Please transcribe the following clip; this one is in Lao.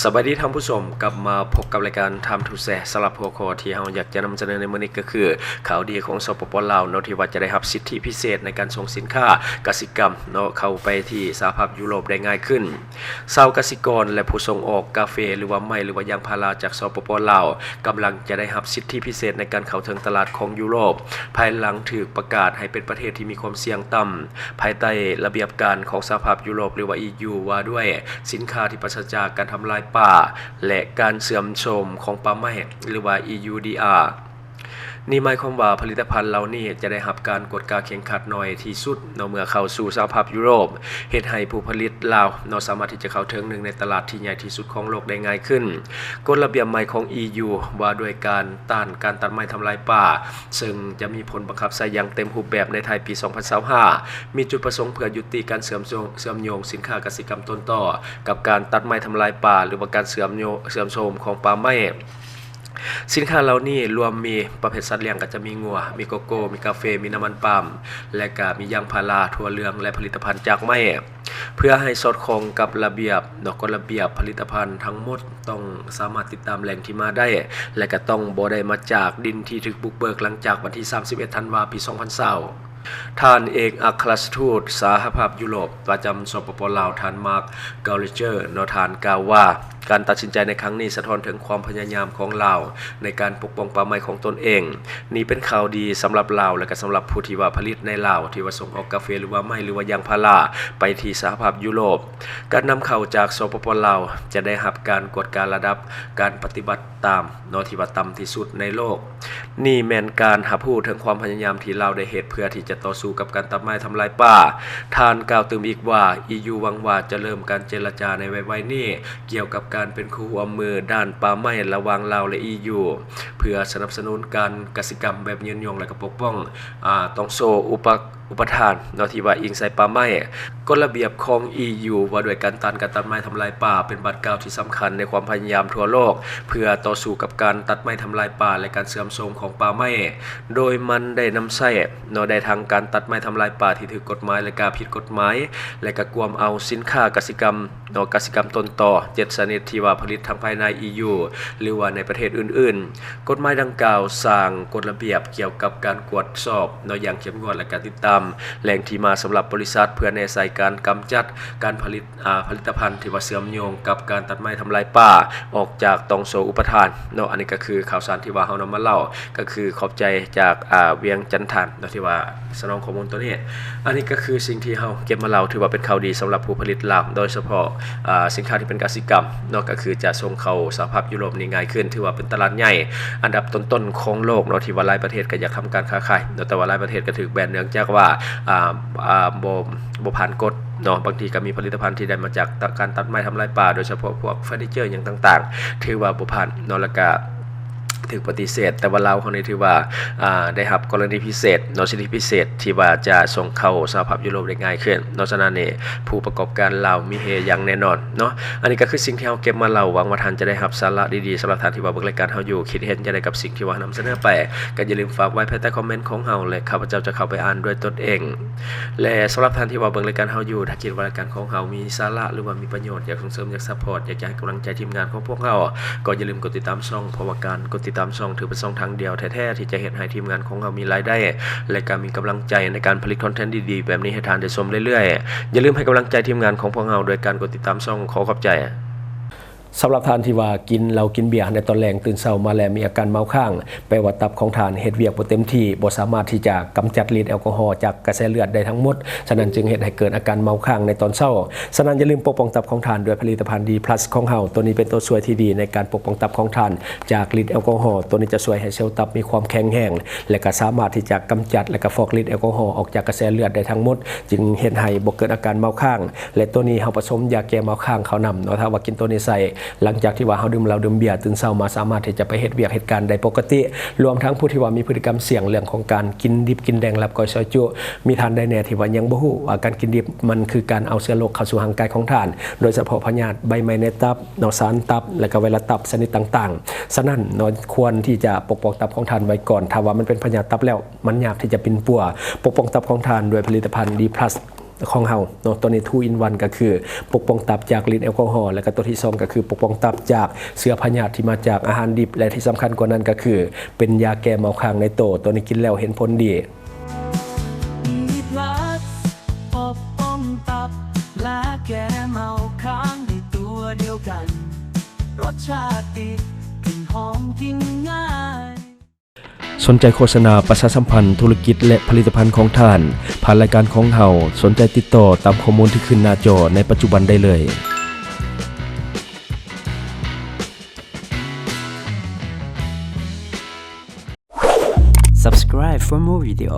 ສະບາຍດີທ່ານຜູ້ຊົມ, ກັບມາພົບກັບລາຍການ Time to Share ສຳລັບຫົວຂໍ້ທີ່ເຮົາຢາກຈະນຳສະເໜີໃນມື້ນີ້ກໍຄື ຂ່າວດີຂອງ ສປປ ລາວ ເນາະ ທີ່ວ່າຈະໄດ້ຮັບສິດທິພິເສດໃນການສົ່ງສິນຄ້າກະສິກຳເນາະ ເຂົ້າໄປທີ່ສະຫະພາບຢູໂຣບໄດ້ງ່າຍຂຶ້ນ. ຊາວກະສິກອນ ແລະ ຜູ້ສົ່ງອອກກາເຟ ຫຼືວ່າໄມ້ ຫຼືວ່າຢາງພາລາຈາກ ສປປ ລາວ ກຳລັງຈະໄດ້ຮັບສິດທິພິເສດໃນການເຂົ້າເຖິງຕະຫຼາດຂອງຢູໂຣບ ພາຍຫຼັງຖືກປະກາດໃຫ້ເປັນປະເທດທີ່ມີຄວາມສ່ຽງຕ່ຳ ພາຍໃຕ້ລະບຽບການຂອງສະຫະພາບຢູໂຣບ ຫຼືວ່າ ອີຢູ ວ່າດ້ວຍສິນຄ້າທີ່ປາສະຈາກການທຳລາຍປ່າ ແລະ ການເສື່ອມໂຊມຂອງປ່າໄມ້ ຫຼືວ່າ ອີຢູ ດີ ອາ. ນີ້ໝາຍຄວາມວ່າຜະລິດຕະພັນເຫຼົ່ານີ້ຈະໄດ້ຮັບການກວດກາເຄັ່ງຄັດໜ້ອຍທີ່ສຸດເນາະ ເມື່ອເຂົ້າສູ່ສະຫະພາບຢູໂຣບ, ເຮັດໃຫ້ຜູ້ຜະລິດລາວເນາະ ສາມາດທີ່ຈະເຂົ້າເຖິງໜຶ່ງໃນຕະຫຼາດທີ່ໃຫຍ່ທີ່ສຸດຂອງໂລກໄດ້ງ່າຍຂຶ້ນ. ກົດລະບຽບໃໝ່ຂອງ ອີຢູ ວ່າດ້ວຍການຕ້ານການຕັດໄມ້ທຳລາຍປ່າ ເຊິ່ງຈະມີຜົນບັງຄັບໃຊ້ຢ່າງເຕັມຮູບແບບໃນທ້າຍປີສອງພັນຊາວຫ້າ ມີຈຸດປະສົງເພື່ອຢຸດຕິການເຊື່ອມໂຍງ ເຊື່ອມໂຍງສິນຄ້າກະສິກຳຕົ້ນຕໍ້ກັບການຕັດໄມ້ທຳລາຍປ່າ ຫຼືວ່າການເຊື່ອມໂຍ ເຊື່ອມໂຊມຂອງປ່າໄມ້. ສິນຄ້າເຫຼົ່ານີ້ລວມມີປະເພດສັດລ້ຽງ ກໍຈະມີງົວ, ມີໂກໂກ້, ມີກາເຟ, ມີນ້ຳມັນປາມ ແລະ ກະມີຢາງພາລາ, ຖົ່ວເຫຼືອງ ແລະ ຜະລິດຕະພັນຈາກໄມ້. ເພື່ອໃຫ້ສອດຄ່ອງກັບລະບຽບເນາະ ກົດລະບຽບຜະລິດຕະພັນທັງໝົດຕ້ອງສາມາດຕິດຕາມແຫຼ່ງທີ່ມາໄດ້ ແລະ ກະຕ້ອງບໍ່ໄດ້ມາຈາກດິນທີ່ຖືກບຸກເບີກຫຼັງຈາກວັນທີສາມສິບເອັດ ທັນວາ ປີສອງພັນຊາວ. ທ່ານເອກອັກຄະລັດທູດສະຫະພາບຢູໂຣບປະຈຳ ສປປ ລາວ ທ່ານ ມາກ ກາວເລເຈີ ເນາະ ທ່ານກ່າວວ່າ ການຕັດສິນໃຈໃນຄັ້ງນີ້ສະທ້ອນເຖິງຄວາມພະຍາຍາມຂອງລາວໃນການປົກປ້ອງປ່າໄມ້ຂອງຕົນເອງ. ນີ້ເປັນຂ່າວດີສຳລັບລາວ ແລະ ກະສຳລັບຜູ້ທີ່ວ່າຜະລິດໃນລາວ ທີ່ວ່າສົ່ງອອກກາເຟ ຫຼືວ່າໄມ້ ຫຼືວ່າຢາງພາລາ ໄປທີ່ສະຫະພາບຢູໂຣບ. ການນຳເຂົ້າຈາກ ສປປ ລາວ ຈະໄດ້ຮັບການກວດກາລະດັບການປະຕິບັດຕາມເນາະ ທີ່ວ່າຕ່ຳທີ່ສຸດໃນໂລກ. ນີ້ແມ່ນການຮັບຮູ້ເຖິງຄວາມພະຍາຍາມທີ່ລາວໄດ້ເຮັດເພື່ອທີ່ຈະຕໍ່ສູ້ກັບການຕັດໄມ້ທຳລາຍປ່າ. ທ່ານກ່າວຕື່ມອີກວ່າ ອີຢູ ຫວັງວ່າຈະເລີ່ມການເຈລະຈາໃນໄວໆນີ້ ກ່ຽວກັບການເປັນຄູ່ຮ່ວມມືດ້ານປ່າໄມ້ລະຫວ່າງລາວ ແລະ ອີຢູ ເພື່ອສະໜັບສະໜູນການກະສິກຳແບບຍືນຍົງ ແລະ ກະປົກປ້ອງ ອາ ຕ່ອງໂສ້ອຸປະ ອຸປະທານເນາະ ທີ່ວ່າອີງໃສ່ປ່າໄມ້. ກົດລະບຽບຂອງ ອີຢູ ວ່າດ້ວຍການຕ້ານການຕັດໄມ້ທຳລາຍປ່າ ເປັນບາດກ້າວທີ່ສຳຄັນໃນຄວາມພະຍາຍາມທົ່ວໂລກ ເພື່ອຕໍ່ສູ້ກັບການຕັດໄມ້ທຳລາຍປ່າ ແລະ ການເສື່ອມໂຊມຂອງປ່າໄມ້, ໂດຍມັນໄດ້ນຳໃຊ້ເນາະ ໄດ້ທັງການຕັດໄມ້ທຳລາຍປ່າທີ່ຖືກກົດໝາຍ ແລະ ກະຜິດກົດໝາຍ ແລະ ກະກວມເອົາສິນຄ້າກະສິກຳ ເນາະ ກະສິກຳຕົ້ນຕໍເຈັດຊະນິດທີ່ວ່າຜະລິດທັງພາຍໃນ ອີຢູ ຫຼືວ່າໃນປະເທດອື່ນໆ. ກົດໝາຍດັ່ງກ່າວສ້າງກົດລະບຽບກ່ຽວກັບການກວດສອບເນາະຢ່າງເຂັ້ມງວດ ແລະ ການຕິດຕາມແຫຼ່ງທີ່ມາສຳລັບບໍລິສັດ ເພື່ອແນໃສ່ການກຳຈັດການຜະລິດ ອາ ຜະລິດຕະພັນທີ່ວ່າເຊື່ອມໂຍງກັບການຕັດໄມ້ທຳລາຍປ່າອອກຈາກຕ່ອງໂສ້ອຸປະທານເນາະ. ອັນນີ້ກໍຄືຂ່າວສານທີ່ວ່າເຮົານຳມາເລົ່າ ກໍຄືຂອບໃຈຈາກ ອາ ວຽງຈັນທາມເນາະ ທີ່ວ່າ ສະໜອງຂໍ້ມູນໂຕນີ້. ອັນນີ້ກໍຄືສິ່ງທີ່ເຮົາເກັບມາເລົ່າ ຖືວ່າເປັນຂ່າວດີສຳລັບຜູ້ຜະລິດລາວ ໂດຍສະເພາະ ອາ ສິນຄ້າທີ່ເປັນກະສິກຳເນາະ ກໍຄືຈະສົ່ງເຂົ້າສະຫະພາບຢູໂຣບນີ້ງ່າຍຂຶ້ນ ຖືວ່າເປັນຕະຫຼາດໃຫຍ່ອັນດັບຕົ້ນໆຂອງໂລກເນາະ ທີ່ວ່າຫຼາຍປະເທດກໍຢາກທຳການຄ້າຂາຍເນາະ ແຕ່ວ່າຫຼາຍປະເທດກໍຖືກແບນ ເນື່ອງຈາກວ່າ ອາ ອາ ບໍ່ ບໍ່ຜ່ານກົດເນາະ. ບາງທີກໍມີຜະລິດຕະພັນທີ່ໄດ້ມາຈາກ ຕະ ການຕັດໄມ້ທຳລາຍປ່າ ໂດຍສະເພາະພວກເຟີນີເຈີຫຍັງຕ່າງໆ ຖືວ່າບໍ່ຜ່ານເນາະ ແລ້ວກໍ ຖືກປະຕິເສດ, ແຕ່ວ່າລາວເຮົານີ້ຖືວ່າ ອາ ໄດ້ຮັບກໍລະນີພິເສດເນາະ, ສິດທິພິເສດທີ່ວ່າຈະສົ່ງເຂົ້າສະຫະພາບຢູໂຣບໄດ້ງ່າຍຂຶ້ນເນາະ. ສະນັ້ນນີ້ ຜູ້ປະກອບການລາວມີເຮຢ່າງແນ່ນອນເນາະ. ອັນນີ້ກໍຄືສິ່ງທີ່ເຮົາເກັບມາເລົ່າ, ຫວັງວ່າທ່ານຈະໄດ້ຮັບສາລະດີໆ. ສຳລັບທ່ານທີ່ວ່າເບິ່ງລາຍການເຮົາຢູ່, ຄິດເຫັນຈັ່ງໃດກັບສິ່ງທີ່ວ່າເຮົານຳສະເໜີໄປ, ກໍຢ່າລືມຝາກໄວ້ພາຍໃຕ້ຄອມເມັນຂອງເຮົາ ແລະ ຂ້າພະເຈົ້າຈະເຂົ້າໄປອ່ານດ້ວຍຕົນເອງ. ແລະ ສຳລັບທ່ານທີ່ວ່າເບິ່ງລາຍການເຮົາຢູ່, ຖ້າຄິດວ່າລາຍການຂອງເຮົາມີສາລະ ຫຼືວ່າມີປະໂຫຍດ, ຢາກສົ່ງເສີມ, ຢາກຊັບພອດ, ຢາກຈະໃຫ້ກຳລັງໃຈທີມງານຂອງພວກເຮົາ, ກໍຢ່າລືມກົດຕິດຕາມຊ່ອງ, ເພາະວ່າການກົດຕິດຕາມຊ່ອງຖືເປັນຊ່ອງທາງດຽວແທ້ໆ ທີ່ຈະເຮັດໃຫ້ທີມງານຂອງເຮົາມີລາຍໄດ້ ແລະ ກໍມີກຳລັງໃຈໃນການຜະລິດຄອນເທັນດີໆແບບນີ້ໃຫ້ທ່ານໄດ້ຊົມເລື້ອຍໆ. ຢ່າລືມໃຫ້ກຳລັງໃຈທີມງານຂອງພວກເຮົາໂດຍການກົດຕິດຕາມຊ່ອງ. ຂໍຂອບໃຈ. ສຳລັບທ່ານທີ່ວ່າກິນເຫຼົ້າກິນເບຍໃນຕອນແລງ, ຕື່ນເຊົ້າມາແລ້ວມີອາການເມົາຄ້າງ, ແປວ່າຕັບຂອງທ່ານເຮັດວຽກບໍ່ເຕັມທີ່, ບໍ່ສາມາດທີ່ຈະກຳຈັດລິດແອລກໍຮໍຈາກກະແສເລືອດໄດ້ທັງໝົດ, ສະນັ້ນຈຶ່ງເຮັດໃຫ້ເກີດອາການເມົາຄ້າງໃນຕອນເຊົ້າ. ສະນັ້ນຢ່າລືມປົກປ້ອງຕັບຂອງທ່ານດ້ວຍຜະລິດຕະພັນ D plus ຂອງເຮົາ. ໂຕນີ້ເປັນໂຕຊ່ວຍທີ່ດີໃນການປົກປ້ອງຕັບຂອງທ່ານຈາກລິດແອລກໍຮໍ. ໂຕນີ້ຈະຊ່ວຍໃຫ້ເຊວຕັບມີຄວາມແຂງແຮງ ແລະ ກໍສາມາດທີ່ຈະກຳຈັດ ແລະ ກໍຟອກລິດແອລກໍຮໍອອກຈາກກະແສເລືອດໄດ້ທັງໝົດ, ຈຶ່ງເຮັດໃຫ້ບໍ່ເກີດອາການເມົາຄ້າງ. ແລະ ໂຕນີ້ເຮົາປະສົມຢາແກ້ເມົາຄ້າງເຂົ້ານຳເນາະ. ຖ້າວ່າກິນໂຕນີ້ໃສ່ ຫຼັງຈາກທີ່ວ່າເຮົາດື່ມເຫຼົ້າດື່ມເບຍ, ຕື່ນເຊົ້າມາສາມາດທີ່ຈະໄປເຮັດວຽກເຮັດການໄດ້ປົກກະຕິ. ລວມທັງຜູ້ທີ່ວ່າມີພຶດຕິກຳສ່ຽງເລື່ອງຂອງການກິນດິບກິນແດງ ລາບກ້ອຍ ຊອຍຈຸ, ມີທ່ານໃດແດ່ທີ່ວ່າຍັງບໍ່ຮູ້ວ່າການກິນດິບມັນຄືການເອົາເຊື້ອໂລກເຂົ້າສູ່ຮ່າງກາຍຂອງທ່ານ, ໂດຍສະເພາະພະຍາດໃບໄມ້ໃນຕັບເນາະ, ສານຕັບ ແລະ ກໍໄວຣັສຕັບຊະນິດຕ່າງໆ. ສະນັ້ນເນາະ, ຄວນທີ່ຈະປົກປ້ອງຕັບຂອງທ່ານໄວ້ກ່ອນ. ຖ້າວ່າມັນເປັນພະຍາດຕັບແລ້ວ, ມັນຍາກທີ່ຈະປິ່ນປົວ. ປົກປ້ອງຕັບຂອງທ່ານດ້ວຍຜະລິດຕະພັນ D plus ຂອງເຮົາເນາະ. ຕົວນີ້ Two in One ກໍຄືປົກປ້ອງຕັບຈາກລິດແອລກໍຮໍ ແລະກໍຕົວທີສອງກໍຄືປົກປ້ອງຕັບຈາກເຊື້ອພະຍາດທີ່ມາຈາກອາຫານດິບ ແລະທີ່ສຳຄັນກວ່ານັ້ນກໍຄືເປັນຢາແກ້ເມົາຄ້າງໃນໂຕ. ຕົວນີ້ກິນແລ້ວເຫັນຜົນດີ. ມີພລັສປົກປ້ອງຕັບ ແລະແກ້ເມົາຄ້າງໃນຕົວດຽວກັນ, ລົດຊາດດີ, ກິ່ນຫອມ, ກິນງ່າຍ. ສົນໃຈໂຄສະນາປະຊາສຳພັນທຸລະກິດ ແລະ ຜະລິດຕະພັນຂອງທ່ານ ຜ່ານລາຍການຂອງເຮົາ, ສົນໃຈຕິດຕໍ່ຕາມຂໍ້ມູນທີ່ຂຶ້ນໜ້າຈໍໃນປັດຈຸບັນໄດ້ເລີຍ. Subscribe for more video.